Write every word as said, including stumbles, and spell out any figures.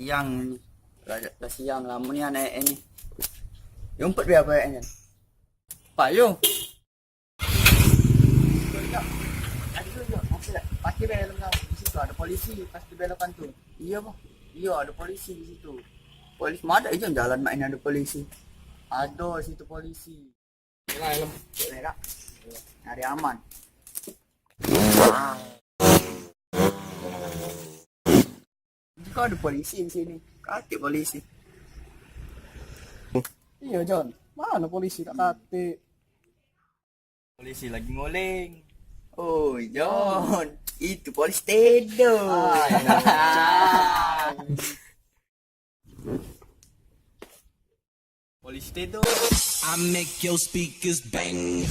Siang ni. Lah, lah siang lah, mun ni anak ini. Yo, umpet be apo ini? Payo. Pasti belok kan tu. Iya, boh. Iya, ada polisi di situ. Polisi mana ijo jalan mak ini ada polisi. Ada situ polisi. Nyari aman. Kau ada polisi di sini. Katik polisi. Iya, John. Mana polisi tak katik? Polisi lagi nguling. Oh, John. Itu polisi Tedo. Ah, iya. Polisi Tedo. I make your speakers bang.